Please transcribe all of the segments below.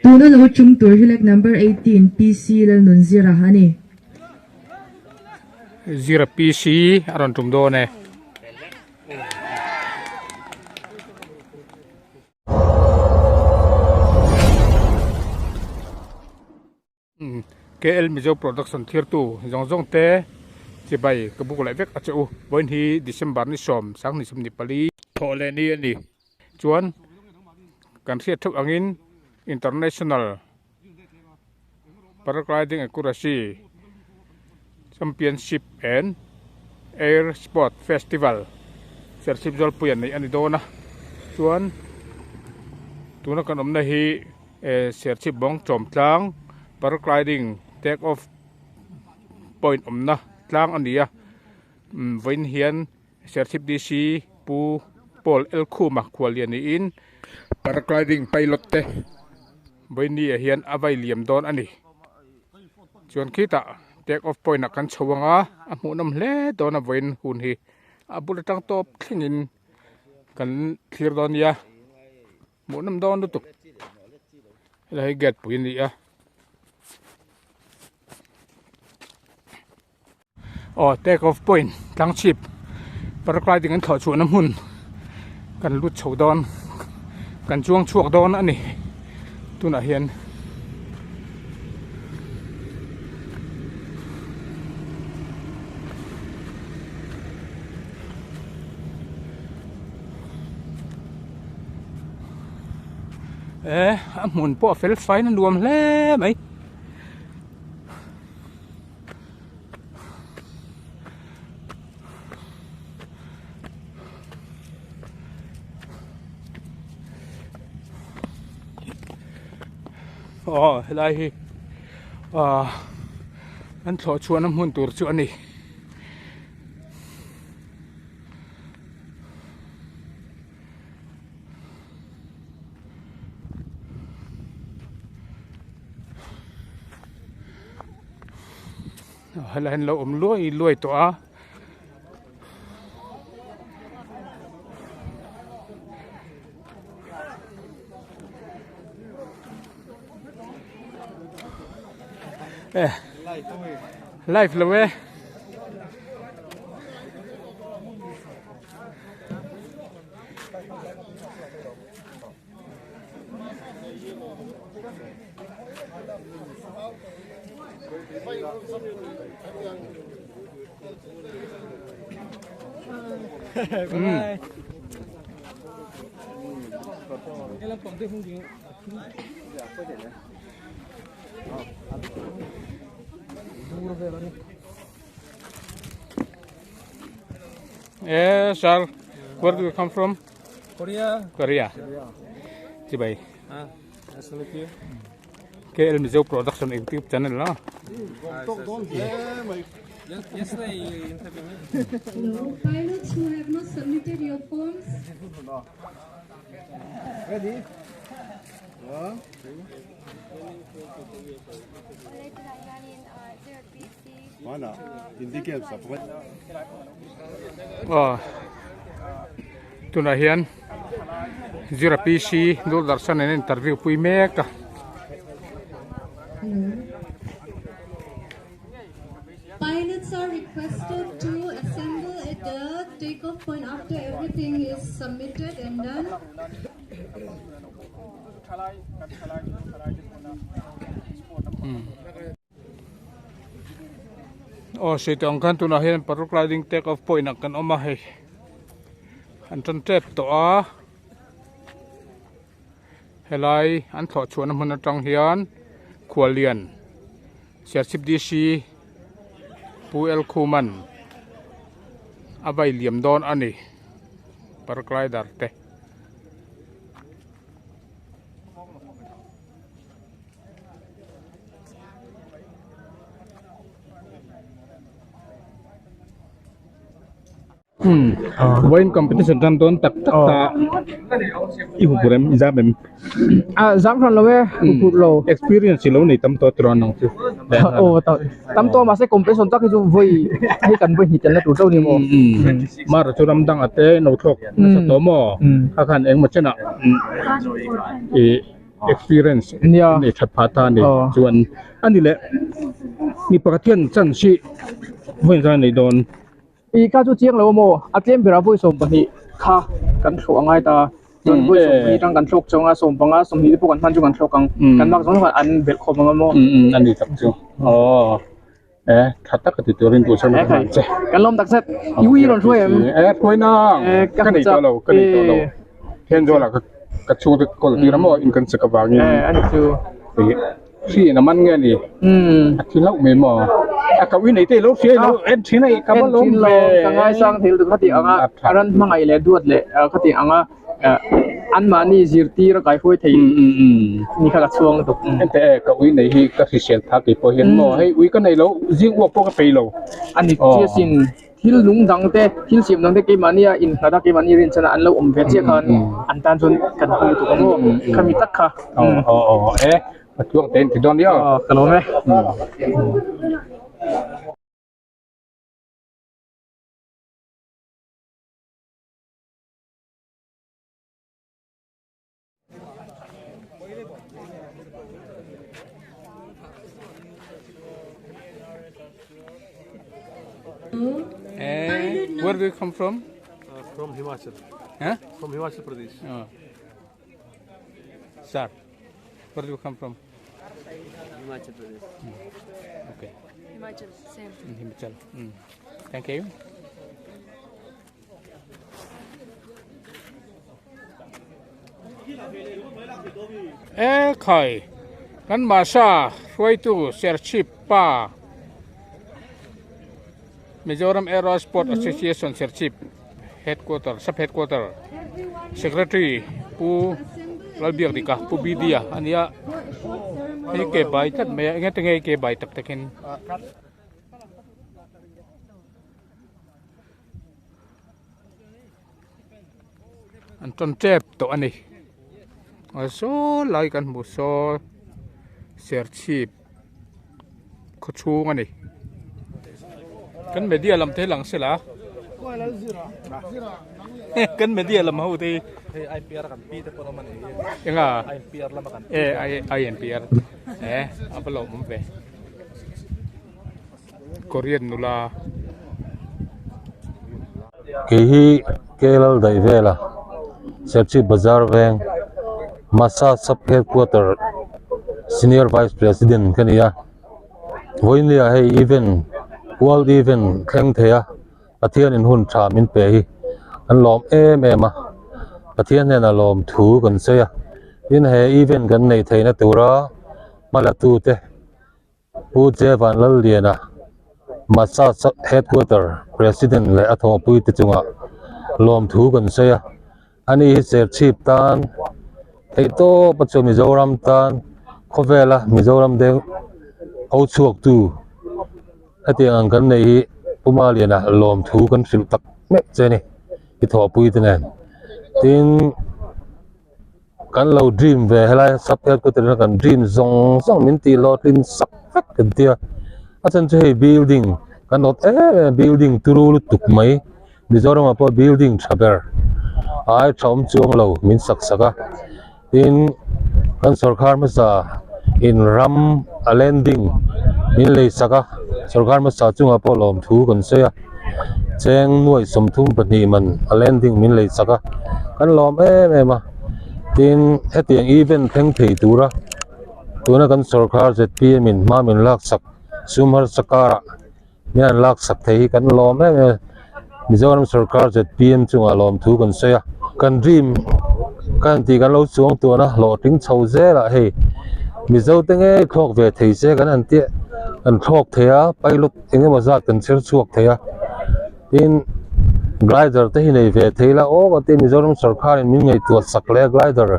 Tuna lo tum tur hi leg number 18 PC Lalnunzira a ni. Zira PC a rawn tum dawn e. KL Mizo Production thirtu zawng zawng te chibai ka buk leh vek a che u. Vawiin hi December ni sawm sanghnih sawmhnih pali thawh leh ni a ni. Chuan kan hriat theuh angin International Paragliding Accuracy Championship and Air Sport Festival Serchhip Zawlpui an neih a ni dawn a. Chuan tuna kan awmna hi Serchhip bawng chawm tlang paragliding take off point awmna tlang a ni a. Vawiin hian Serchhip DC Pu Paul Elkhuma khuallian niin paragliding pilot te vawiin ah hian a vai liam dawn a ni. Chuan khitah take off point ah kan chho ang a, a hmuhnawm hle dawn a vawiin hun hi a bul atang tawp thlengin kan thlir dawn nia hmuhnawm dawn lutuk helai hi gate pui a ni a. Aw take off point tlang chhip paragliding an thlawh chhuahna hmun kan lut chho dawn kan chuang chhuak dawn a ni tunah hian. E a hmun pawh a fel faiin a nuam hle mai. Aw helai hi ah an thlawh chhuahna hmun tur chu a ni. Helai an lo awm luai luai tawh a. Eh live lo e. Eh, sir, where do you come from? Korea. Korea. Chibai. Ah, nice to meet you. KL Mizo Production YouTube channel la. Yesterday you interviewed me. Hello, pilots who have not submitted your forms. Ready? Aw tunah hian Zira PC Doordarshan an interview pui mek a. Pilots are requested to assemble at the takeoff point after everything is submitted and done. Aw sei tawh ang khan tunah hian paragliding take off point ah kan awm a hei an tan tep tawh a helai an thlawh chhuahna hmun atang hian khuallian Serchhip DC Pu Elkhuman a vai liam dawn a ni paraglider te. Vawiin competition tan dawn tak tak ta i huphur em i zam em a zam hran lo e huphur lo experience i lo nei tam tawh tiraw nang chu aw tam tawh mahse competition tak hi chu vawi hei kan vawi hnih telna tur chauh a ni maw mara chu ram dangah te no thlawk nasa tawh maw kha khan engmaw chenah ih. Experience nei that phah ta a ni. Chuan a ni leh mi pakhat hian chance hi vawiin zan a nei dawn. I ka chu chiang lo a maw? A tlem berah vawi 12 kha kan thlawh a ngai ta. Chuan vawi 12 atang kan thlawk chang a, 15, 20 te pawh kan hman chu kan thlawk ang. Kan mark zawng zawng an belh khawp ang a maw? A ni tak chu. Aw. E tha tak a ti turin duh chuan ka hman che. Kan lawm tak zet. I ui rawn hruai em? E hruai nang. Ka nei tawh lo, ka nei tawh lo. Thenzawl ah ka chhungte kawl tir a maw in kan chek avangin. E a ni chu. Hri in a man nge ni? A thi hlauh mai maw? A ka ui nei te i lo hria i lo en thin a i ka va lawm ve. Ka ngaisang thil chu khati anga a ran hmangaih leh duat leh khati anga anmahni zirtir a kaihruai thei ni kha ka chhuang lutuk. Hente e ka ui nei hi ka hrisel tha kei pawh hian maw hei ui ka nei lo zing uak pawh ka pei lo. A ni chiah sin thil nung dang te thil siam dang te keimahnia innghat a keimahni rinchhan a an lo awm ve chiah khan an tan chuan kan hmu lutuk ang maw khami tak kha. Aw aw e a tluang te in ti dawn nia. Aw ka lawm e. Eh, where do you come from? Uh, from Himachal. Huh? From Himachal Pradesh. Oh. Sir, where do you come from? Himachal Pradesh. Okay. Himachal, same. Himachal. Mm. Thank you. E khai kan Masa hruaitu Serchhip pa Mizoram Aero Sport Association Serchhip headquarter sub headquarter secretary Pu Lalbiakdika Pu Bidia a nia hei ke bai tlat mai a enge te nge ke bai tak takin. An tawn tep tawh a ni a saw lai kan hmu saw serchhip khaw chhung a ni kan media lam te hi lang sela kan media lam ho te hi enga e I_N_P_R e a va lawmawm ve. Korean nula. Kei hi Kelal daih vela Serchhip Bazar veng Masa Sub Headquarter Senior Vice President ka ni a vawinia hei event world event thleng thei a Pathian in hun tha min pe hi an lawm em em a Pathian hnenah lawm thu kan sawi a tin he event kan neih theihna tura hma la tute. Pu Jevan Lalliana, Masa Headquarter President leh a thawhpuite chungah lawmthu kan sawi a, ani hi Serchhip tan theihtawp a chu Mizoram tan khawvela Mizoram deng ho chhuaktu hetiang ang kan nei hi Pu Maliana lawmthu kan hrilh tak mek che a ni i thawhpuite nen. Tin. Kan lo dream ve helai sub headquarter a kan dream zawng zawng min tih hlawhtlin sak vek kan tia a chhan chu hei building kan awt em em building turu lutuk mai Mizoram ah pawh building tha ber ai tha awm chuang lo min sak sak a tin kan sawrkar hmasa in ram a landing min lei sak a sawrkar hmasa chungah pawh lawmthu kan sawi a cheng nuai 32 man a landing min lei sak a kan lawm em em a tin hetiang event thleng thei tura tuna kan sawrkar zpm in hma min lak sak sum harsa karah min han lak sak thei hi kan lawm em em a Mizoram sawrkar zpm chungah lawmthu kan sawi a kan dream kan tih kan lo chuang tuan a hlawhtling chho zelah hei Mizo te ngei thlawk ve thei se kan han tih kan thlawk thei a pilot eng emaw zat kan chher chhuak thei a tin glider te hi nei ve thei ila aw ka ti Mizoram sawrkar in min ngaihtuah sak leh a glider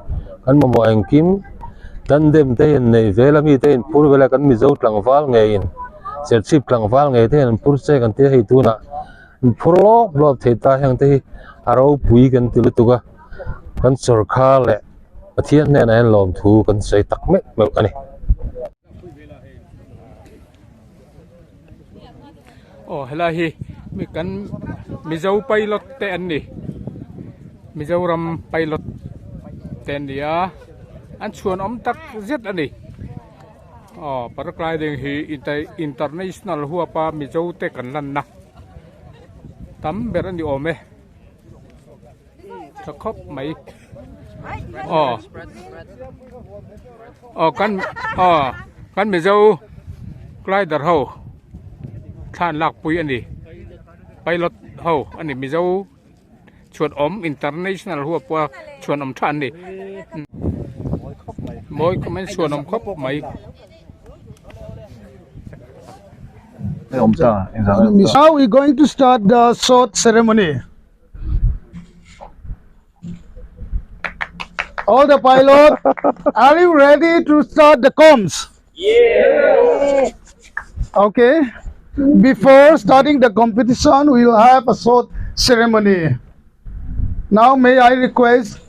kan mamawh engkim tandem te hian nei vel a mi te in phur vel a kan Mizo tlangval ngeiin Serchhip tlangval ngei te hian an phur che kan tia hei tunah an phur lawp lawp thei ta heng te hi a ropui kan ti lutuk a kan sawrkar leh Pathian hnenah hian lawmthu kan sawi tak meuh meuh a ni. Aw helai hi mi kan Mizo pilot te an ni Mizoram pilot te an ni a. An chhuanawm tak zet a ni. Aw paragliding hi international huapa Mizo te kan lanna tam ber a ni awm e. Tha khawp mai. Aw aw kan aw kan Mizo glider ho thla an lakpui a ni. Pilot ho a ni Mizo. Chhuanawm international huap pawh a chhuanawm tha an ni. Mawi khawp mai chhuanawm khawp mai. Now we going to start the short ceremony. All the pilot, are you ready to start the comms? Yeah. Okay. Before starting the competition, we will have a short ceremony. Now may I request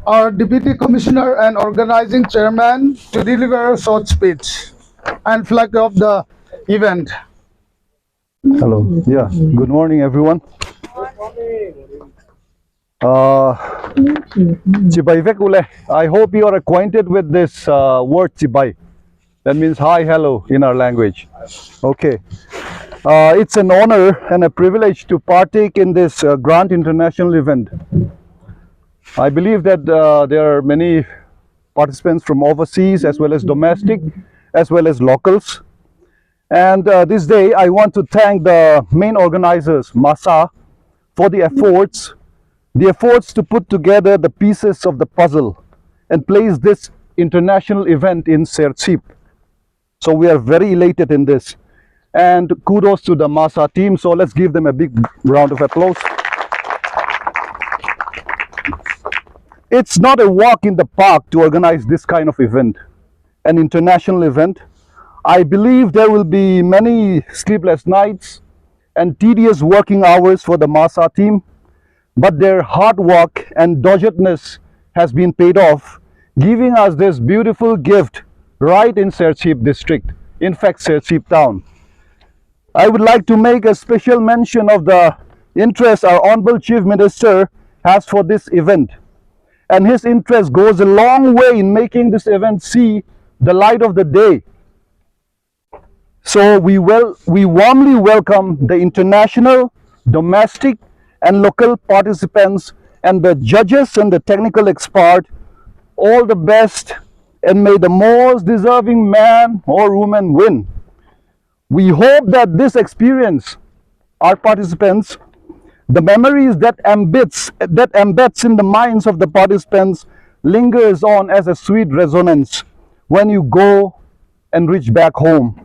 our Deputy Commissioner and Organizing Chairman to deliver a short speech and flag off the event. Hello. Yeah. Good morning, everyone. Uh, Chibai vek ule. I hope you are acquainted with this uh, word Chibai. That means hi, hello in our language. Okay. Uh, it's an honor and a privilege to partake in this uh, grand international event. I believe that uh, there are many participants from overseas as well as domestic, as well as locals. And uh, this day, I want to thank the main organizers, MASA, for the efforts, the efforts to put together the pieces of the puzzle and place this international event in Serchhip. So we are very elated in this. And kudos to the MASA team. So let's give them a big round of applause. It's not a walk in the park to organize this kind of event, an international event. I believe there will be many sleepless nights and tedious working hours for the MASA team, but their hard work and doggedness has been paid off, giving us this beautiful gift right in Serchhip district, in fact Serchhip town. I would like to make a special mention of the interest our Honorable Chief Minister has for this event. And his interest goes a long way in making this event see the light of the day. So we, well, we warmly welcome the international, domestic and local participants and the judges and the technical expert. All the best and may the most deserving man or woman win. We hope that this experience, our participants, the memories that embeds, that embeds in the minds of the participants lingers on as a sweet resonance when you go and reach back home.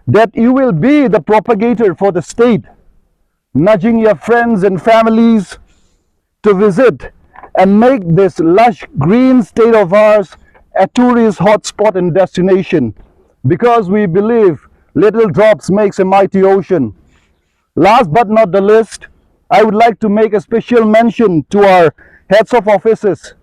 That you will be the propagator for the state, nudging your friends and families to visit and make this lush green state of ours a tourist hotspot and destination because we believe little drops makes a mighty ocean. Last but not the least, I would like to make a special mention to our heads of offices,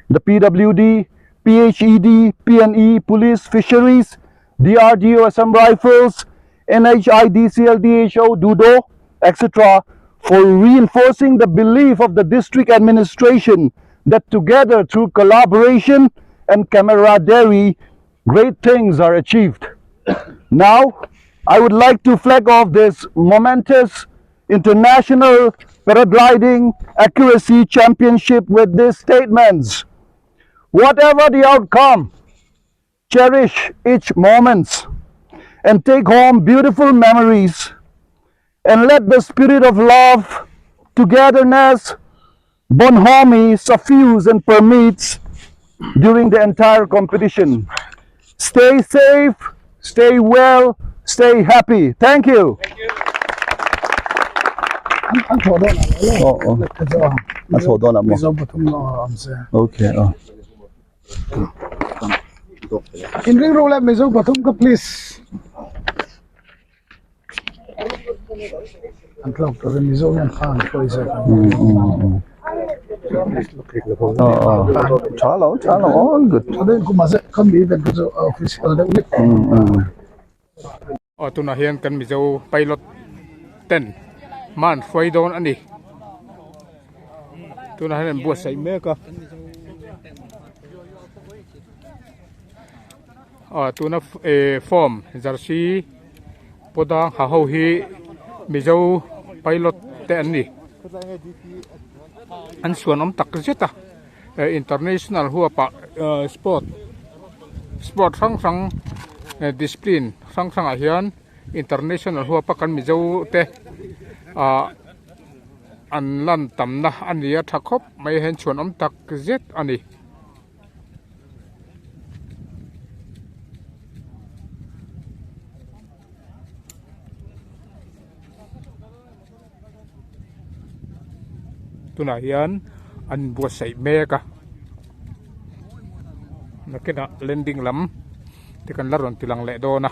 the PWD, PHED, PNE, Police, Fisheries, DRDO, SM Rifles, NHIDCL, DHO, DUDO, etc., for reinforcing the belief of the district administration that together through collaboration and camaraderie, great things are achieved. Now, I would like to flag off this momentous International Paragliding Accuracy Championship with these statements. Whatever the outcome, cherish each moment and take home beautiful memories and let the spirit of love, togetherness, bonhomie suffuse and permeates during the entire competition. Stay safe, stay well, stay happy. Thank you. Thank you. Okay. Oh. In ring roll Mizo pathum ka please. An tlawk tur in Mizo hian kha an hruai zawk ang. Tha lo, tha lo, all good. Tha deuhin kum a zet kha mi event kha chu a official deuh hlek. Aw tunah hian kan Mizo pilot ten hma an hruai dawn a ni. Tunah hian an buatsaih mek a. Ah tuna eh form jersey pawdang ha ho hi mizo pilot te an ni an suan awm tak zet a eh international huap ah eh sport sport hrang hrang eh discipline hrang hrang ah hian international huap a kan mizo te ah an lan tamna a ni a tha khawp mai a hian chhuan awm tak zet a ni. Tunah hian an buatsaih mek a nakinah landing lam te kan la rawn ti lang leh dawn a.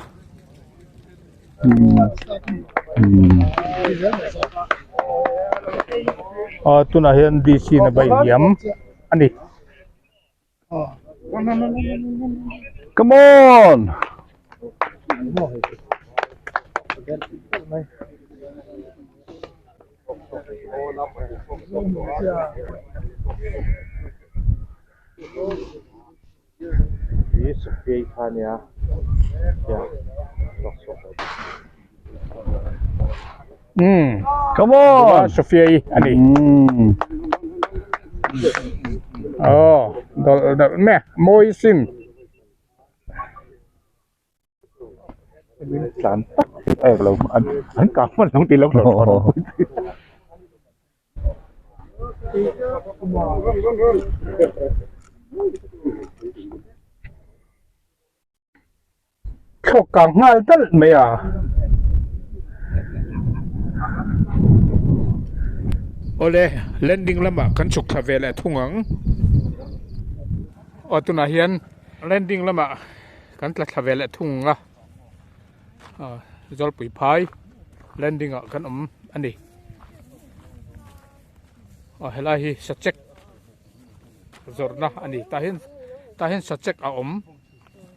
Aw tunah hian D C na vai liam a ni. Come on! Um Come on! Sophia i ani aw dawlh dawlh mek mawi sin tlan tak ek lo an an kah hman lo tih lo Thlawk kang nghal talh mai a. Awle, landing lamah kan chhuk thla ve leh thung ang. Aw tunah hian landing lamah kan tla thla ve leh thung ang a. Zawlpui phai landing ah kan awm a ni. Aw helai hi sachek zawrhna a ni tah hian tah hian sachek a awm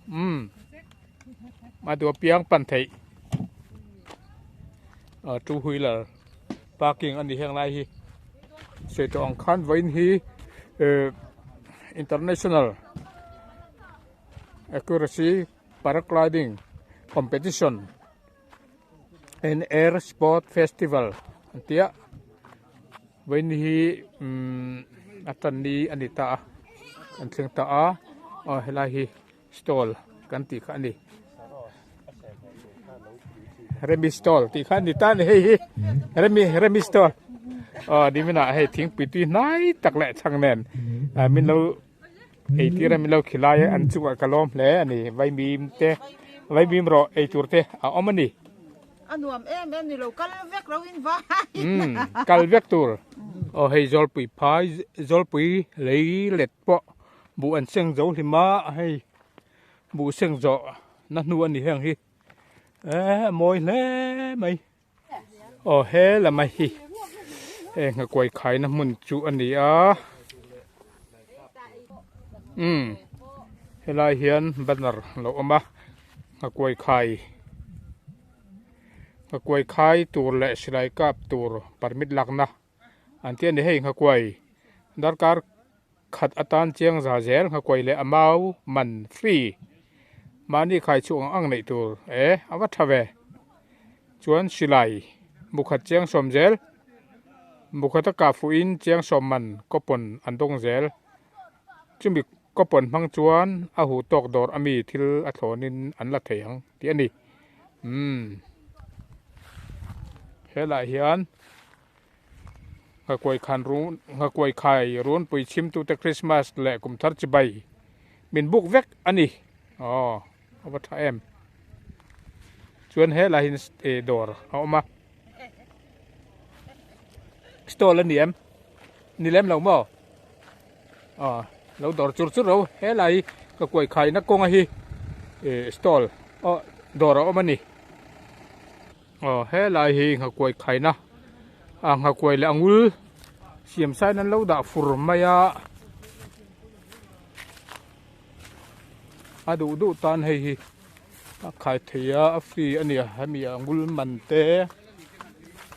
umm a duh apiang pan theih ah two wheeler parking a ni heng lai hi sawi tawh ang khan vawiin hi ehh international accuracy paragliding competition and air sport festival an ti a vawiin hi umm a tan ni a ni ta a an thleng ta a aw helai hi stall kan tih kha a ni remi stall tih kha a ni ta a ni hei hi remi remi stall aw nimin ah hei thingpui tui hnai tak leh chhang nen min lo. Eitir a min lo khilai a an chungah ka lawm hle a ni vaimim te vaimim rawh eitur te a awm a ni. A nuam em em ni lo kal vek ro in vai. Umm kal vek tur aw hei zawlpui phai zawlpui lei let pawh buh an seng zo hlim a hei buh seng zawh na hnu a ni heng hi eh a mawi hle mai. Aw he lama hi heng a kuai khaina hmun chu a ni a umm helai hian banner a lo awm a nghakuai khai nghakuai khai tur leh silai kap tur permit lakna an tih a ni hei nghakuai darkar khat atan chiang za zel nghakuai leh a mau man free mahni khai chhuak ang ang neih tur e a va tha ve chuan silai bukhat chiang sawm zel bukhat a kah fuhin chiang sawm man coupon an dawng zel chumi coupon hmang chuan a huh tawk dawr ami thil a thlawnin an la thei ang tih a ni umm helaiah hian. Nghakuai khan run nghakuai khai runpui chhimtute Christmas leh kum thar chibai min buk vek a ni aw a va tha em chuan helai hi eh dawr a awm a stall a ni em ni lem lo maw aw lo dawr chur chur lo helai nghakuai khaina kawnga hi eh stall aw dawr a awm a ni. Aw helai hi nghakuai khaina a nghakuai leh angul siam sain an lo dah fur mai a a duh duh tan hei hi a khai thei a a free a ni a hemi angul man te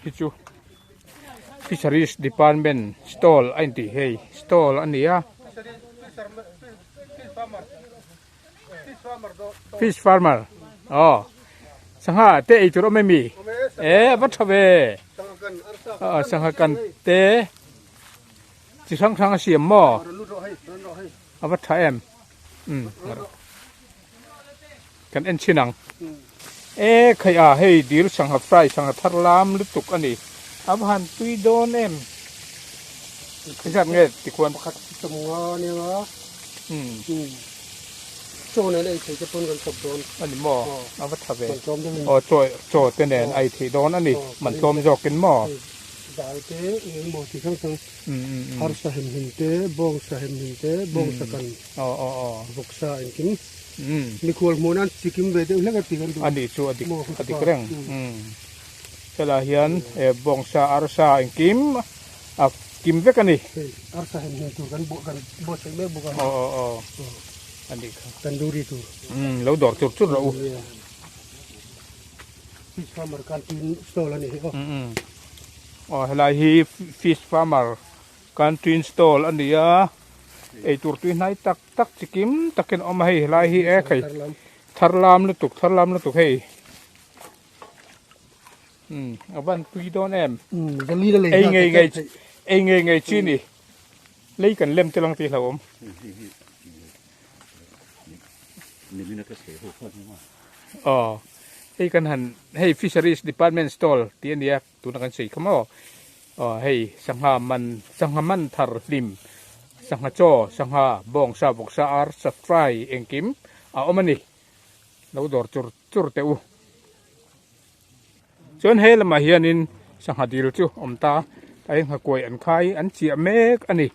hi chu fisheries department stall a intih hei stall a ni a. Fish farmer. Aw. Sangha te ei tur awm em mi? E a va tha ve. Aw sangha kan te chi hrang hrang a siam maw? A va tha em. Um. Kan en chhin ang. E khai a hei dil sangha fry sangha thar lam lutuk a ni. A va han tui dawn em. Engzat nge tikhuan? Pakhat sawmnga nia nga. Um. Chaw nen ei thei te pawn kan chawp dawn. A ni maw? A va tha ve. Aw chaw chaw te nen a ei theih dawn a ni. Man tlawm zawkin maw? Dal te eng emaw ti hrang hrang. Harsa hem him te, bawngsa hem him te, bawngsa kan vawksa engkim. Mikhual hmuh nan chikim ve deuh hlek a ti kan duh. A nih chu a dik a dik reng. Helaiah hian bawngsa arsa engkim a kim vek a ni. Hei arsa hem him tur kan kan buatsaih mek bawk a. Aw aw aw a nih kha. Tandoori tur. Lo dawr chur chur rawh u. Fish farmer canteen stall a ni hi aw. Aw helai hi fish farmer canteen stall a ni a eitur tui hnai tak tak chi kim takin a awm a hei helai hi e khai thar lam lutuk thar lam lutuk hei umm a van tui dawn em ei ngei ngei ei ngei ngei chi ni lei kan lem te lang tih hlauhawm. Aw hei kan han hei fisheries department stall tih a nia tuna kan sawi kha maw aw hei sangha man sangha man thar hlim sangha chaw sangha bawngsa vawksa ar sa fry engkim a awm a ni lo dawr chur chur teh u chuan he lamah hianin sangha dil chu awm ta a engha kuai an khai an chiah mek a ni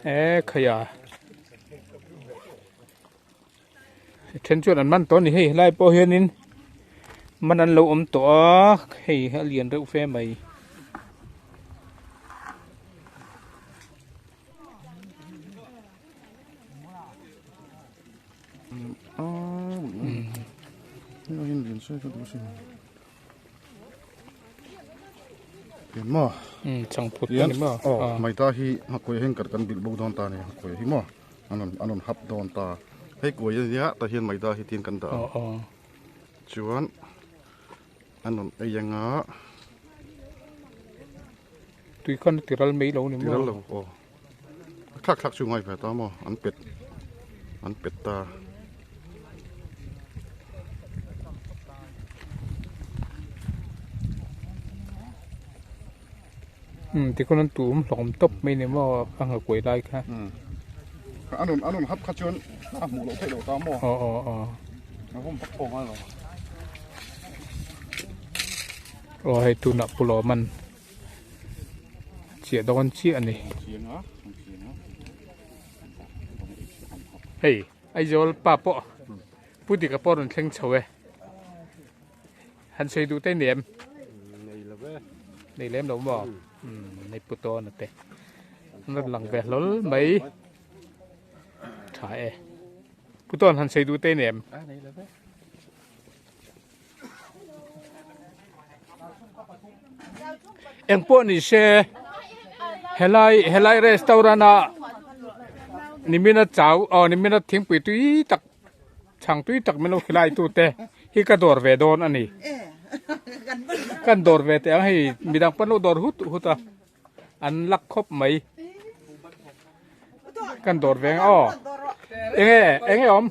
e khaia. Then chuan an man tawh a ni hei helai pawh hianin man an lo awm tawh a hei a lian reuh fe mai. Changphut a ni maw? Maita hi nghakuai hian kan bilh bo dawn ta a ni nghakuai hi maw. An rawn an rawn hap dawn ta. Hei kuai a nia tah hian maida hi tin kan dah a. Chuan an rawn ei anga. Tui khan a ti ral mai lo ni maw? Ti ral lo aw. A thlak thlak chu ngai ve ta maw an pet an pet ta. Umm tikhawn an tum hlawm tawp mai ni maw a nghakuai lai kha. Umm an rawn an rawn hap kha chuan a hmuh loh theih loh ta maw. Aw aw aw. A vawm vak pawh ngai lo. Aw hei tunah pulawm an chiah dawn chiah a ni. Hei Aizawl pa pawh Pu Dika pawh a rawn thleng chho e. Han sawi duh te ni em? Nei lo e. Nei lem lo maw? Umm nei pu tawn a te. An rawn lang ve hlawl mai. Tha e. Pu tawn han sawi duh te ni em? Nei lo e. Eng pawh ni se helai helai restaurant a nimina chau aw nimina thingpui tui tak Chhang tui tak min lo khilai tu te hi ka dawr ve dawn a ni. Kan dawr ve teh ang hei midang pawn lo dawr hut hut a an lak khawp mai. Kan dawr ve ang aw. Enge enge awm?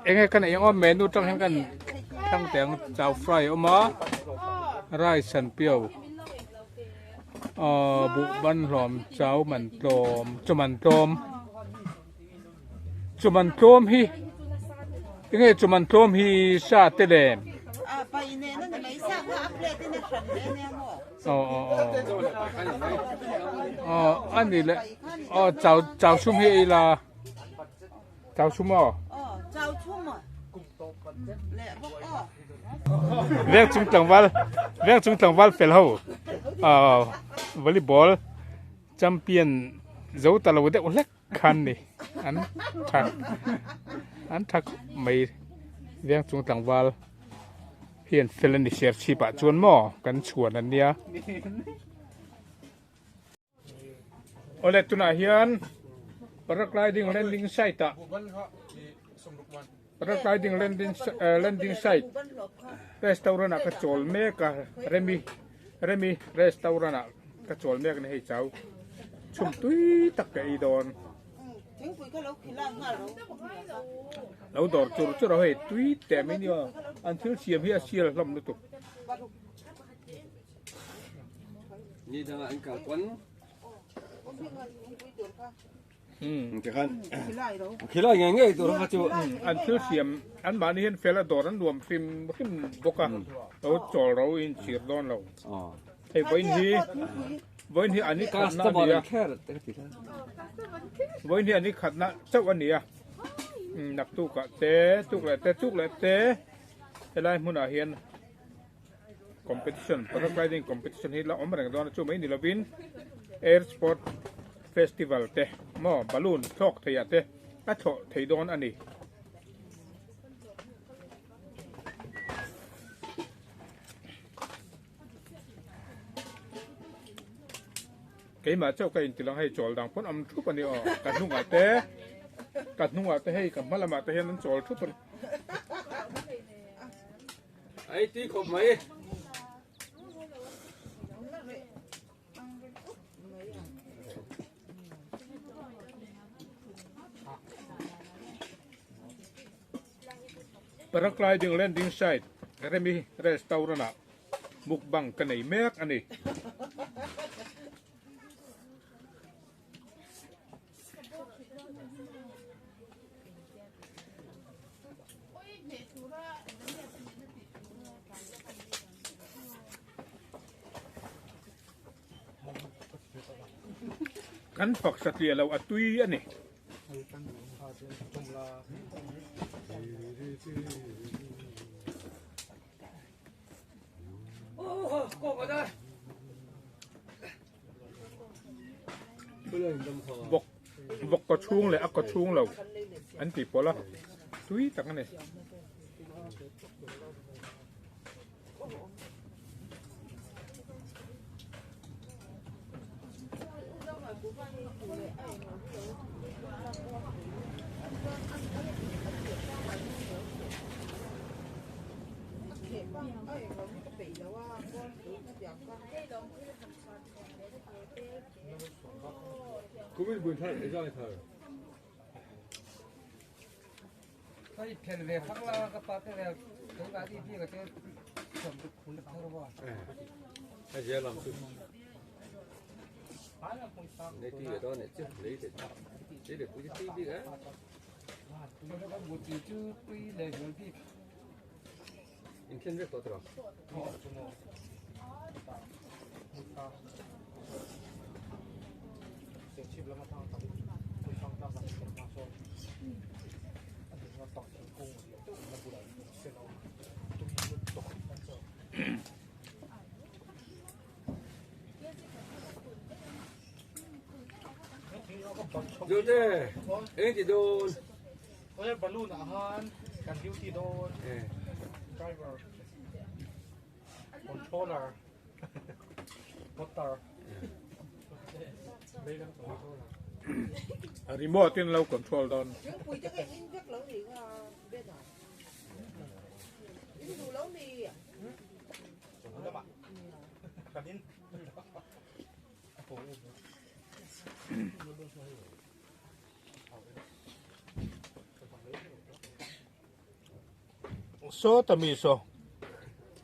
Enge kan ei ang aw menu tang hian kan thlang teh ang chow fry a awm a rice an piau. Aw buh ban hlawm chau man tlawm chu man tlawm chu man tlawm hi enge chu man tlawm hi sa te lem aw aw aw aw a ni le aw chau chau chhum hi ei la chau chhum aw Veng chung tlangval veng chung tlangval fel ho ahh volleyball champion zo ta lo deuh hlek khan ni an tha an tha khawp mai veng chung tlangval hi an fel a ni serchhip ah chuan maw kan chhuan an nia. Awle tunah hian paragliding landing site ah paragliding landing landing site restaurant ah ka chawl mek a remi remi restaurant ah ka chawl mek a ni hei chau chhum tui tak ka ei dawn lo dawr chur chur a hei tui teh mai nia an thil siam hi a sial hlawm lutuk. Ni dangah an kal pawn. Khilai ngei ngei tur kha chu an thil siam an mahni hian fel a dawr an nuam hrim hrim bawk a lo chawl ro in chhir dawn lo hei vawiin hi vawiin hi an i khatna a ni a vawiin hi an i khatna chauh a ni a naktukah te tuk leh te tuk leh te helai hmunah hian competition paragliding competition hi la awm reng dawn a chu mai ni lovin air sport festival te maw balloon thlawk thei ah te a thlawh thei dawn a ni. Keimah chauh ka inti lang hei chawl dang pawn awm thup a ni aw ka hnungah te ka hnungah te hei ka hma lamah te hian an chawl thup a ni. Ai tui khawp mai. Paragliding landing site Remi restaurant ah mukbang ka nei mek a ni. Kan fak satliah lo a tui a ni. Vawk vawk kaw chhung leh a kaw chhung lo an tih pawlh a tui tak a ni. Remote in lo control dawn. Saw ta mi saw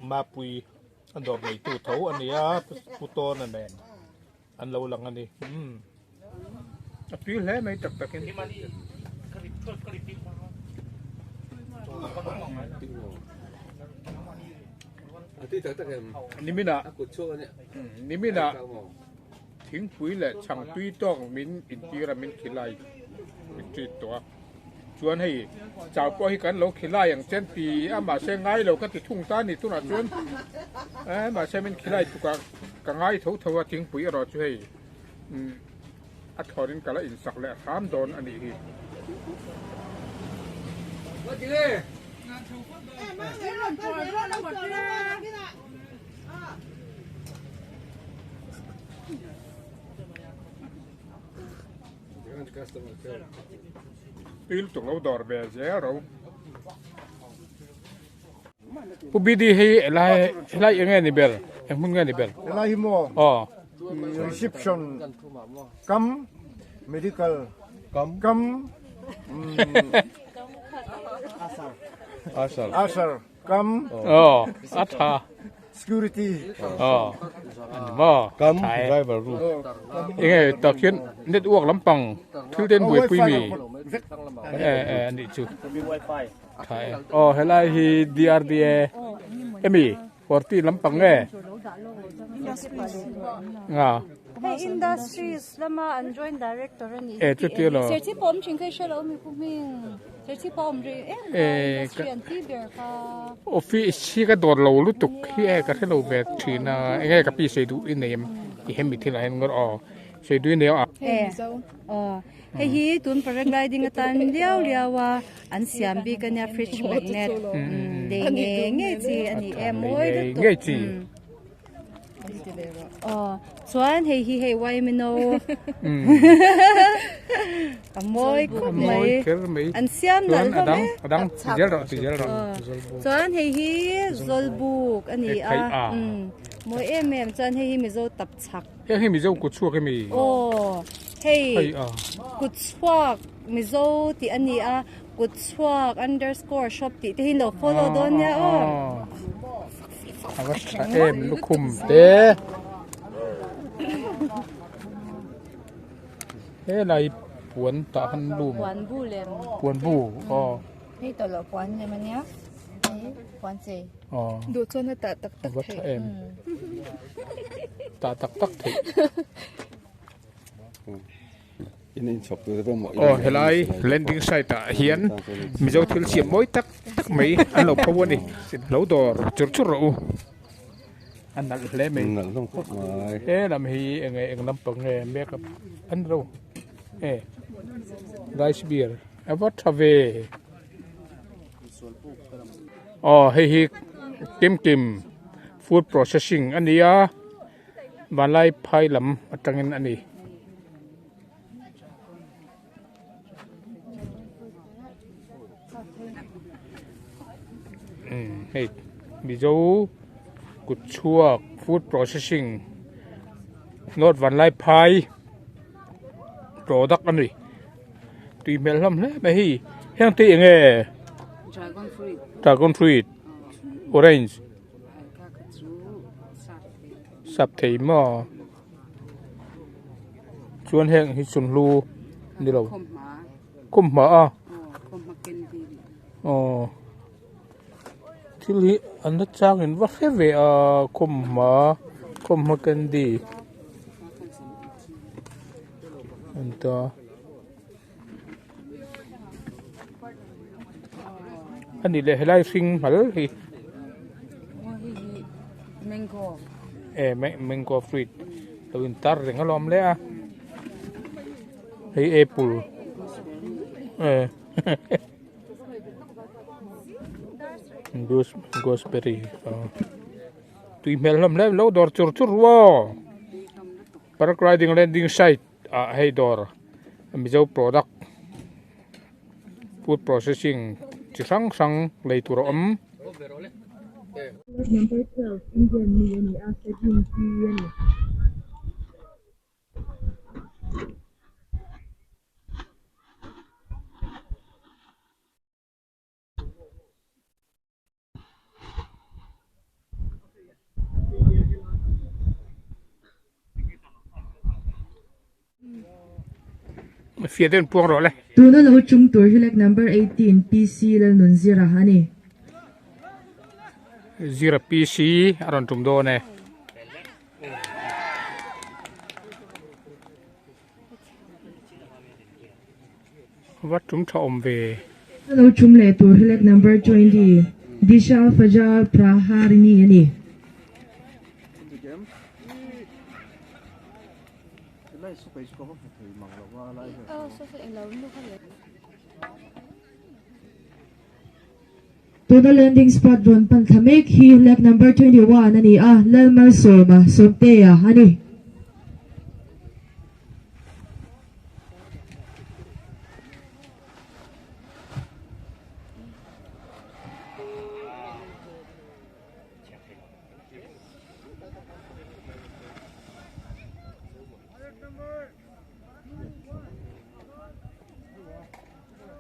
Mapui an dawr neitu tho a nia Pu Tawna nen an lo lang a ni umm a tui hle mai tak takin. Nimina nimina thingpui leh chhang tui tawk min intir a min khilai min treat tawh a. Chuan hei chau pawh hi kan lo khilai ang chen ti a mahse ngai lo ka ti thung ta a ni tunah chuan eh mahse min khilai tukah ka ngai tho tho a thingpui erawh chu hei umm a thlawrin ka la insak leh hram dawn a nih hi. Tui lutuk lo dawr ve zel ro. Pu BD hei helai helai eng nge ni ber eng hmun nge ni ber? Helai hi maw? Aw. Reception kam medical kam kam Asar. Asar kam Aw a tha. Security. Aw ani maw? Kam driver room. Eng nge tak hian network lampang thil te an buaipui mi? E e anih chu. Tha e. Aw helai hi DRDA emi Forty lampang nge? Nga. Hei Industries lama an Joint Director a nih E chuti lo. Serchhip pawh awm thin kha i hre lo mi pu hming. Serchhip pawh awm rih em kha Industry an ti ber kha. Office hi ka dawr lo lutuk hi e ka hre lo ve thin a enge ka pi sawi duh i nei em i hemi thil ah hian ngawr aw sawi duh i nei a. E aw hei hi tun paragliding atan liau liau a An siam bik ania fridge magnet lei ngei ngei chi a ni e mawi lutuk ngei chi aw chuan hei hi hei YMNO a mawi khawp mai an siam nalh hlawm e adang ti zel rawh ti zel rawh chuan hei hi zawlbuk a ni a mawi em em chuan hei hi mizo tap chak Heng hi Mizo kut chhuak emi? Aw, hei kut chhuak Mizo tih a ni a, kut chhuak underscore shop tih te hi lo follow dawn nia aw. A va tha em lukhum te. Helai puan tah han lum. Puan bu lem. Puan bu aw. Hei tawlh puan lem a nia, hei puan chei. Duh chuan a tah tak tak theih. Tah tak tak theih. Aw helai landing site ah hian Mizo thil siam mawi tak tak mai an lo pho a ni. Lo dawr chur chur rawh u. A nalh hle mai. He lam hi eng eng lampang nge makeup an ro e rice beer a va tha ve. Aw hei hi kim kim food processing a ni a vanlai phai lam atangin a ni. Hei mizo kut chhuak food processing north vanlaiphai product a ni. Tui hmel hlawm hle mai hei heng te eng nge dragon fruit orange sap thei maw chuan heng hi chunhlu ni lo khawmhma a aw thil hi an la chang in va hre ve a khawmhma khawmhma candy. An ta. Ani leh helai hring hmal hi. Mango. E mango fruit lo in tar reng alawm le a. Hei apple. E. Goose gooseberry. Tui hmel hlawm hle lo dawr chur chur ruaw. Paragliding landing site ah hei dawr Mizo product food processing chi hrang hrang lei tur a awm. Number 12 Indian mi a ni a, Sajin P a ni. Fiah deuhin puang rawh le. Tuna lo chung tur hi lek number 18 PC Lalnunzira a ni. Zira PC a rawn tum dawn e. Va tum tha awm ve. Lo tum leh tur hi lek number 20 Disha Fajal Praharini a ni. Tuna landing spot rawn pan thla mek hi leg number 21 a ni a, Lalmalsawma, Sawmtea, a ni.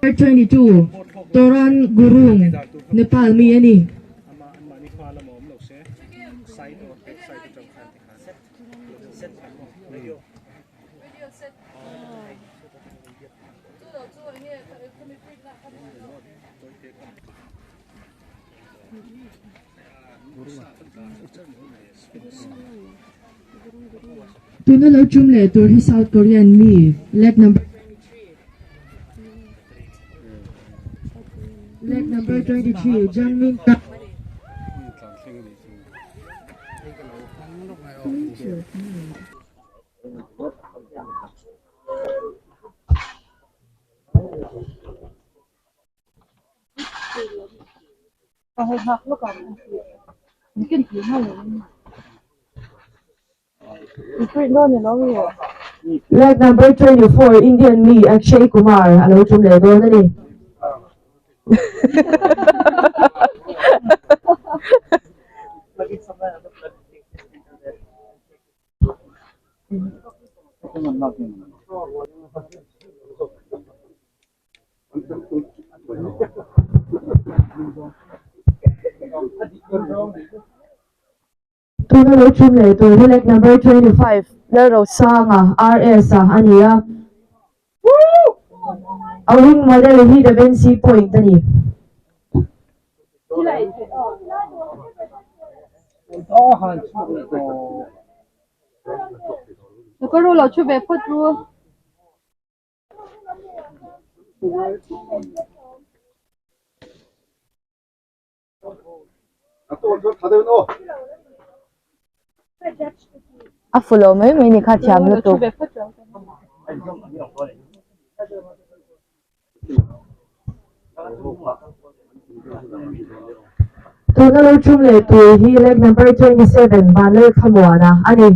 22, Toran Gurung, Nepal mi a ni. Tuna lo tum leh tur hi South Korean mi leg number leg number 23 Jang Min Kang a ni. Leg number 24 Indian mi Akshay Kumar a lo tum leh dawn a ni. Tuna lo tum leh tur hi leg number 25 Lalrosanga RS a a ni a. A wing model hi Da Vinci Point a ni. A fu lo mai mai ni kha thiam lutuk. Tuna lo tum leh tur hi leg number 27 Vanlalkhamuana a ni.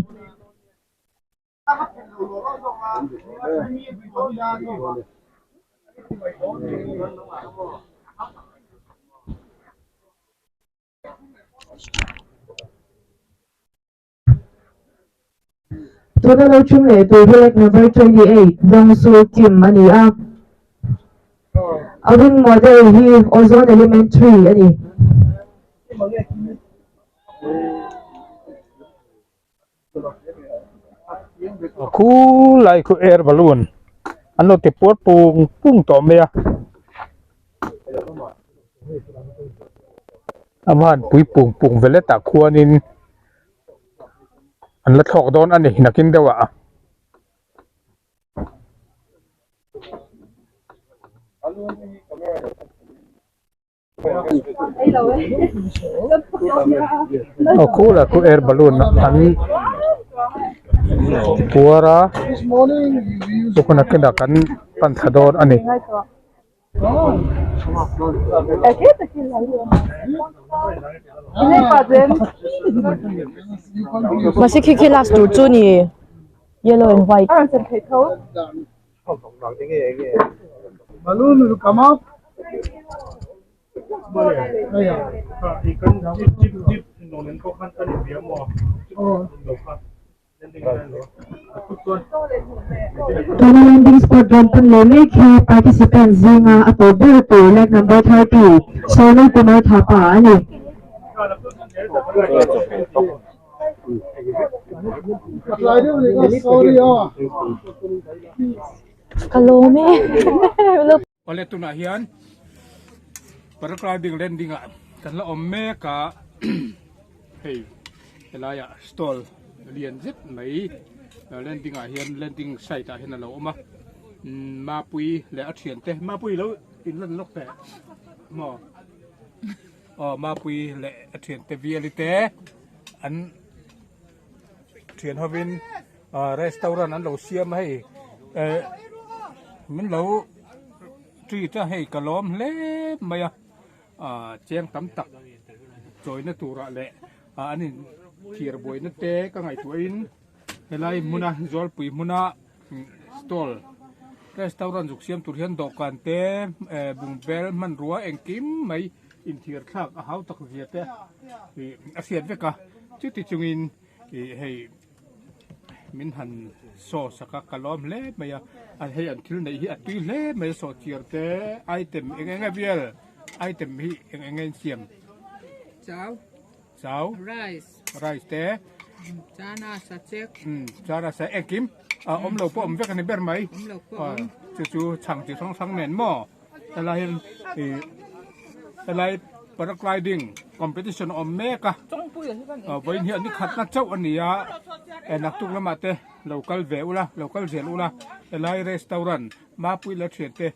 Tuna lo tum leh tur hi leg number 28 Dawngsur Kim a ni a. A wing model hi Ozone Elementary a ni. Khulai khu air balloon an lo ti puar pung pung tawh mai a a van pui pung pung ve letah khuanin an la thlawk dawn a ni nakin deuh ah. Aw khulah khu air balloon an puar a tukuna kinah kan pan thla dawn a ni. Mahse khi khi last tur chu ni yellow and white. Balloon will come up. Tuna landing spot rawn pan leh mek hi participant zinga a tawp ber tur leg number 30 Sonal Kumar Thapa a ni. Ka lawm e. Awle tunah hian paragliding landing ah kan la awm mek a hei helaiah stall lian zet mai landing ah hian landing site ah hian a lo awm a Mapui leh a thiante Mapui lo inlan lawk teh maw. Aw Mapui leh a thiante Viali te an thian hovin restaurant an lo siam a hei eh min lo treat a hei ka lawm hle mai a ah cheng tam tak chawina turah leh an in thir buaina te ka ngaihtuahin helai hmuna Zawlpui hmuna stall restaurant zuk siam tur hian dawhkan te eh bungbel hmanrua engkim mai inthiar thlak a hau tak zia te ih a hriat vek a chuti chungin ih hei. min han saw sak a ka lawm hle mai a a hei an thil neih hi a tui hle mai a sawhchiar te item eng eng nge vel item hi eng eng nge an siam Chau chau rice rice te chana sa chek chana sa engkim a awm lo pawh awm vek a ni ber mai awm lo pawh awm chu chu chhang chi hrang hrang nen maw helai hian ih helai paragliding competition a awm mek a vawiin hi an ni khatna chauh a ni a eh naktuk lamah te lo kal ve ula lo kal zel ula helai restaurant mapui la thian te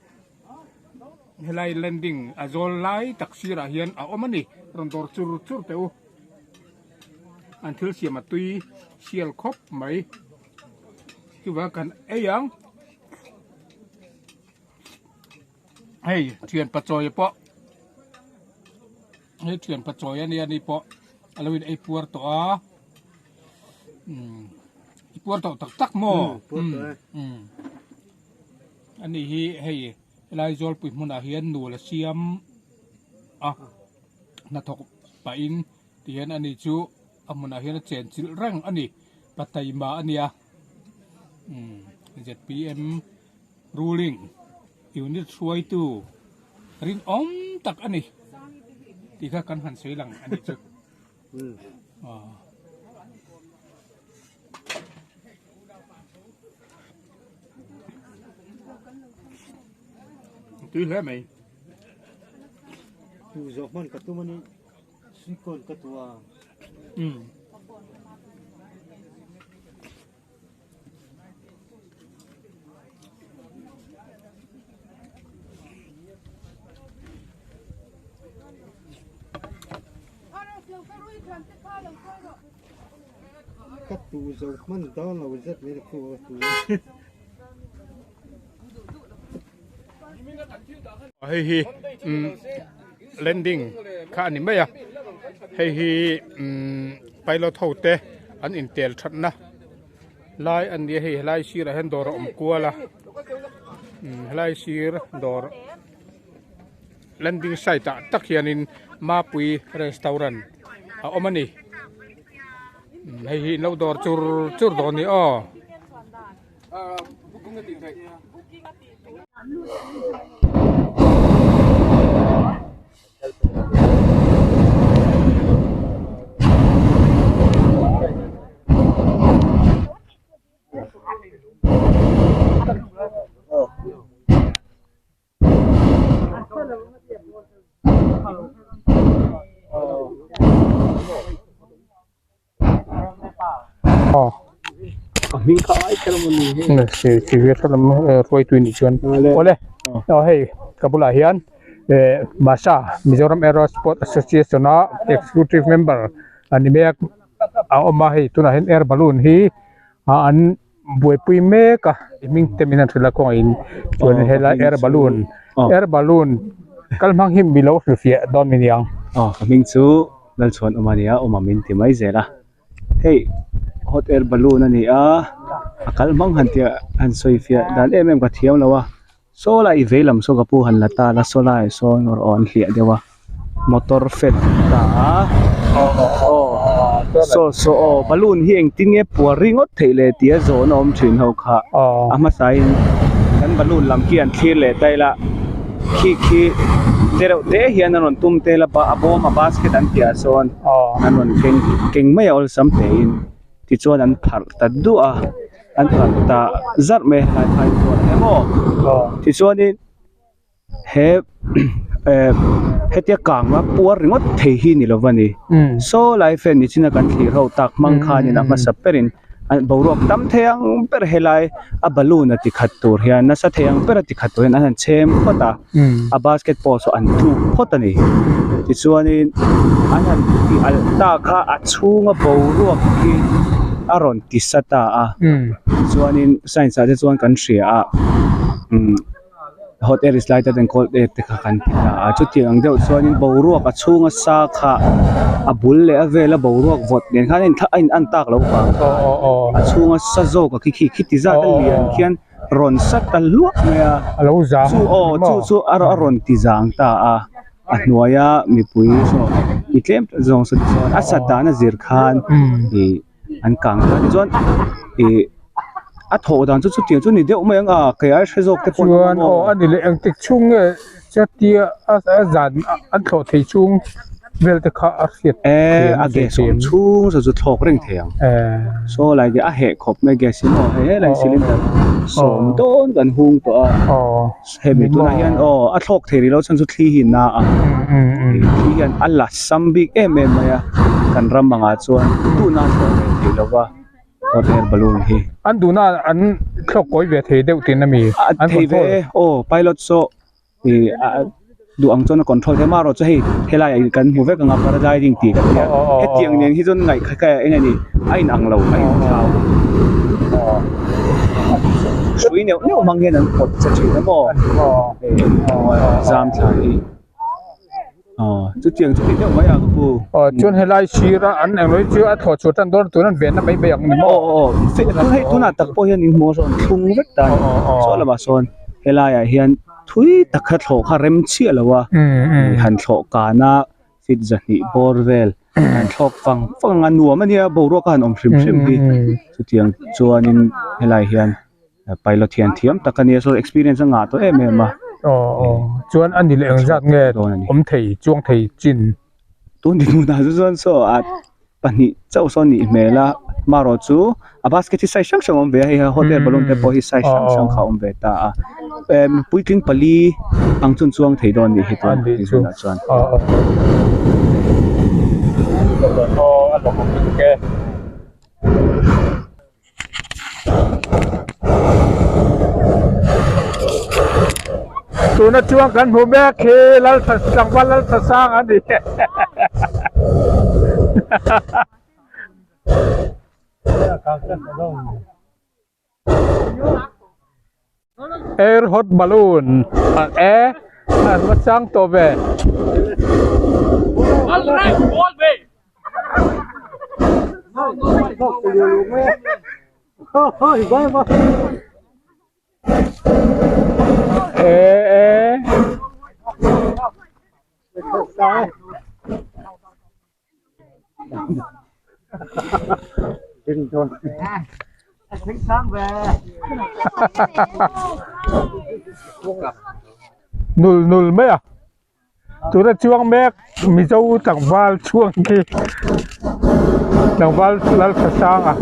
helai landing a zawl lai tak sirah hian a awm a ni rawn dawr chur chur teh u an thil siam a tui sial khawp mai chuvang kan ei ang. Hei thian pachawi pawh hei thian pachawi ania ni pawh a lo in ei puar tawh a umm i puar tawh tak tak maw umm ani hi hei helai zawlpui hmunah hian nul a siam a hnathawk pahin tihian ani chu a hmunah hian a chenchilh reng a ni pataima ania umm zpm. Ruling unit hruaitu rinawm tak a ni tih kha kan han sawi lang a nih chu. Tui hle mai. Tu zawh hman ka tum a ni. Suikawn ka tu a. Ka tu zo hman dawn lo zet mai khu ka tu. Hei hi landing kha a ni mai a hei hi pilot ho te an intel thatna lai a ni a hei helai sirah hian dawr a awm kual a helai sir dawr landing site ah tak hianin mapui restaurant a awm a ni hei hi inlo dawr chur chur dawn a ni aw. Awle aw hei ka bulah hian eh Masa Mizoram Aero Sport Association a executive member a ni mek a awm a hei tunah hian air balloon hi an buaipui mek a hming te min han hrilh a kawngah in chuan helai air balloon air balloon kal hmang hi mi lo hrilhfiah dawn mi niang. Aw ka hming chu Lalchhuan awm a nia awm a min ti mai zel a hei hot air balloon a ni a a kal hmang han tih han sawi fiah dan em em ka thiam lo a saw lai vei lam saw ka pu han la ta la saw laiah sawn aw an hliah deuh a motor fan ta a aw saw saw aw balloon hi engtin nge puar ringawt theih le tia zawn a awm thin ho kha a hmasa in kan balloon lam khi an thlir leh ta ila. Khi khi te reuh te hian an rawn tum tel a a bawm a basket an tih ah sawn an rawn keng keng mai a awlsam hle in tichuan an pharh ta duah a an pharh ta zarh mai a helai phai chuan emaw tichuanin he eh hetia kang a puar ringawt thei hi ni lo va ni saw lai fan ni chin a kan thlir ho tak hmang khanin a hmasa berin. Boruak tam thei ang ber helai a balloon a ti khat tur hian nasa thei ang ber a ti khat tur hian an han chhem phawt a a basket pawh saw an tluk phawt a ni tichuanin an han ti alh ta kha a chhunga boruak hi a rawn ti sa ta a tichuanin science ah te chuan kan hria a umm. Hot air is lighter than cold air te kha kan ti ta a chutiang ang deuh chuanin boruak a chhunga sa kha a bul leh a vela boruak vawt nen khan a in a in an tak loh vang a chhunga sa zawk a khi khi khiti zat a lian khian rawn sa ta luah mai a chu aw chu chu a rawn ti zang ta a a hnuaia mipui saw mi tlem zawng saw te chuan a sat dan a zir khan ih an kang ta tichuan. Ih a thawh dan chu chutiang chu ni deuh mai ang a kei ai hre zawk te pawh Chuan aw a ni leh engtik chhung nge chutia a a zan an thlawh thei chhung vel te kha a hriat Eh a gas awm chhung chu chu thlawk reng thei ang saw lai te a heh khawp mai gas hi maw hei helai cylinder sawm dawn kan hung tawh a hemi tunah hian aw a thlawk thei rih lo chuan chu thli hi a na a thli hian a la sam bik em em mai a kan ram angah chuan tuna a thlawh ve thei lo va. Hot air balloon hi. An duhna an thlawk kawi ve thei deuh tihna mi? An thei ve e, aw pilot saw ih duh ang chuan a control thei a, amaherawh chu hei helai ah kan hmu vek ang a paragliding tih kan nia hetiang nen hi chuan ngaih kha eng nge ni a in ang lo a in thlau hrui neuh neuh hmang hian an pawt che thin a maw hei zam thla hi. Aw chutiang chu ti deuh mai a ka pu. Aw chuan helai sir a an englo hi chu a thlawh chhuah tan dawn tun an venna mai mai ang ni maw? Aw aw tun hei tunah tak pawh hian in hmuh a sawn thlung vek ta a ni saw lamah sawn helai ah hian thui tak kha thlawh kha rem chiah lo a han thlawh kan a feet zahnih bawr vel han thlawk vang vang ang a nuam a nia boruak a han awm hrim hrim hi chutiang chuanin helai hian. Pilot hian thiam tak a nia saw experience a ngah tawh em em a. Aw aw chuan a ni leh eng zat nge awm thei chuang thei chin. Tun dinhmunah chu chuan saw a pahnih chauh saw nih hmel a marawh chu a basket hi size hrang hrang a awm ve a hei hot air balloon te pawh hi size hrang hrang kha a awm ve ta a puitling pali ang chun chuang thei dawn a nih hi tun dinhmunah chuan. Aw aw a lawmawm lutuk e. Tuna chuan kan hmu mek hi Laltha tlangval Laltha sang a ni. Air hot balloon e a va chang tawh ve. E e. Nul nul mai a. Tuna chuang mek Mizo tlangval chhuang khi tlangval Lalthasanga.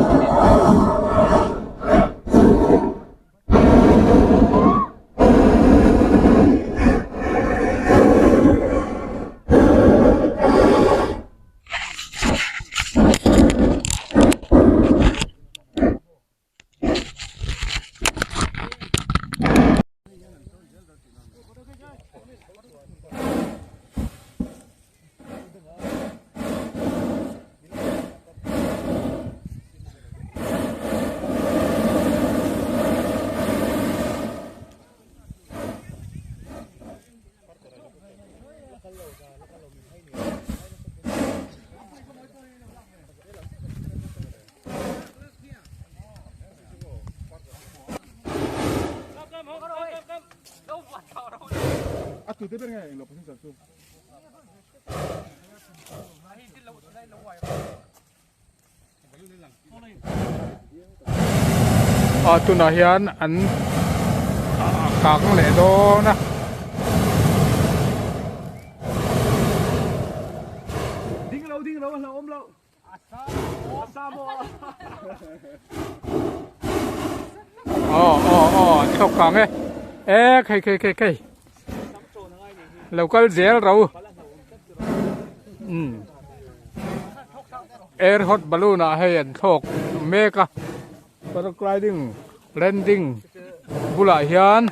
A tunah hian an kang leh dawn a. Aw aw aw thlawk kang e e khei khei khei khei lo kal zel ro um air hot balloon ah hei an thlawk mek a paragliding landing bulah hian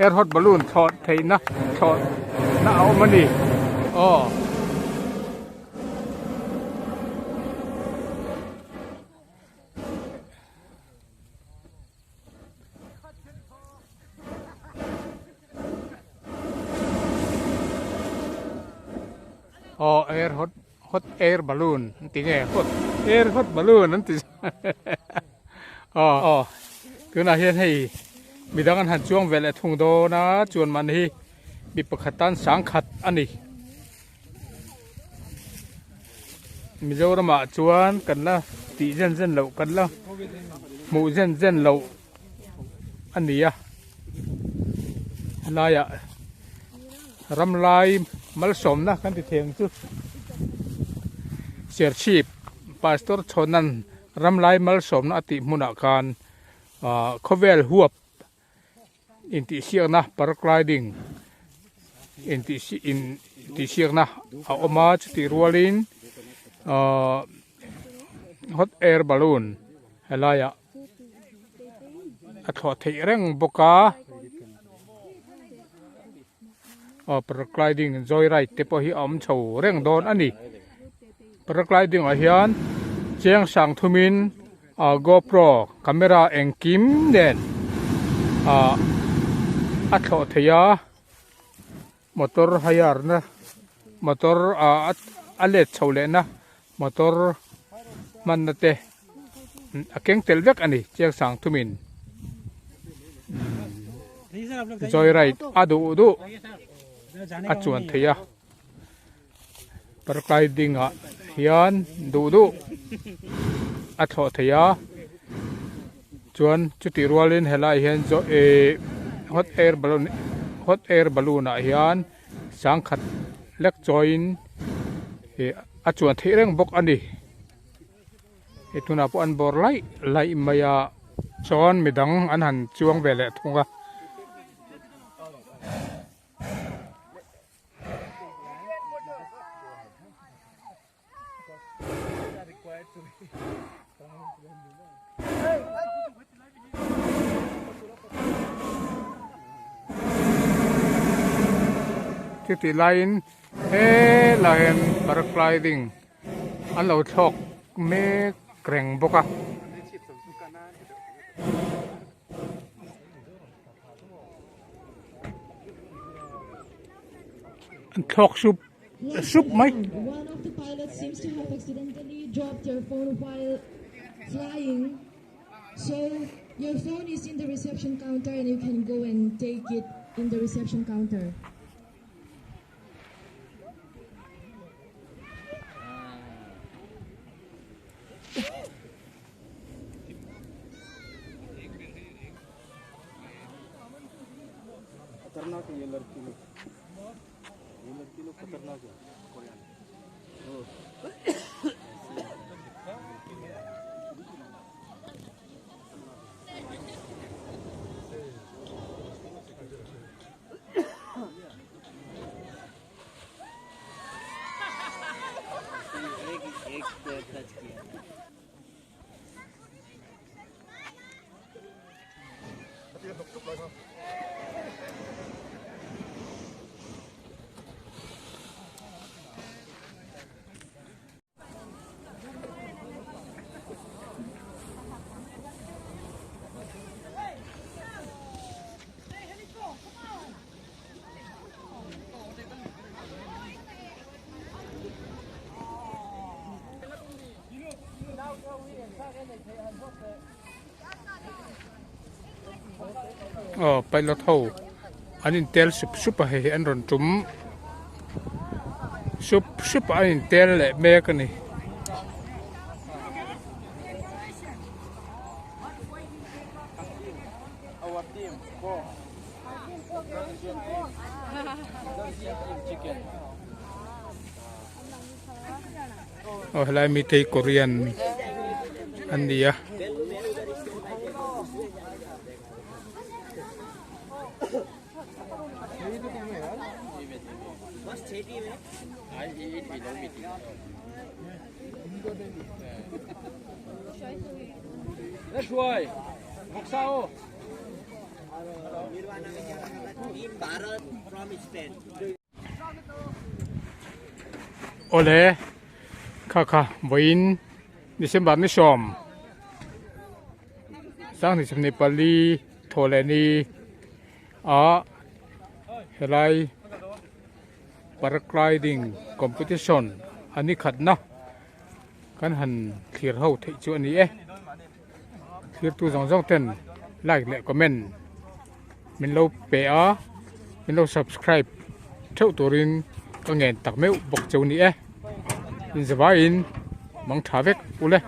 air hot balloon thlawh theihna thlawh na a awm a ni aw. Aw air hot hot air balloon an ti nge hot air hot balloon an ti aw aw tunah hian hei midang an han chuang ve leh thung dawn a chuan man hi mi pakhat tan sangkhat a ni. Mizoramah chuan kan la tih zen zen loh kan la. Hmuh zen zen loh a ni a helaiah ramlai malsawmna kan ti thei ang chu Serchhip pastor chhawnan ramlai malsawmna a tih hmunah khan ah khawvel huap intihsiakna paragliding intihsiakna a awm a chutih rualin ahh hot air balloon helaiah a thlawh theih reng bawk a aw paragliding joy ride te pawh hi a awm chho reng dawn a ni paragliding ah hian chiang sang thumin ah gopro camera engkim nen ah a thlawh theih a motor hire na motor ah a let chho leh na motor hmanna te a keng tel vek a ni chiang sang thumin joy ride a duh duh a chuan theih a paragliding ah hian duh duh a thlawh theih a chuan chutih rualin helaiah hian eh hot air balloon hot air balloon ah hian sangkhat lek chawiin ih a chuan theih reng bawk a ni hei tunah pawh an bawr laih laih mai a chuan midang an han chuang ve leh thung a. Chutih laiin helai hian paragliding an lo thlawk mek reng bawk a. An thlawk sup sup mai. One of the pilots seems to have accidentally dropped their phone while flying. So your phone is in the reception counter and you can go and take it in the reception counter. खतरनाक है ये लड़की लोग ये लड़की लोग खतरनाक है कोरियन एक पैर टच किया Aw pilot ho an in tel sup sup a hei hi an rawn tum sup sup a an in tel leh mek a ni. Aw helai mite hi Korean an ni a. Awle kha kha vawiin December ni sawm sanghnih sawmhnih pali thaw leh ni ah helai paragliding competition a ni khatna kan han thlir ho theih chu a ni e thirtu zawng zawng ten like leh comment min lo pe a min lo subscribe theuh turin ka ngen tak meuh bawk cheu ni e inzavaiin mang tha vek ule.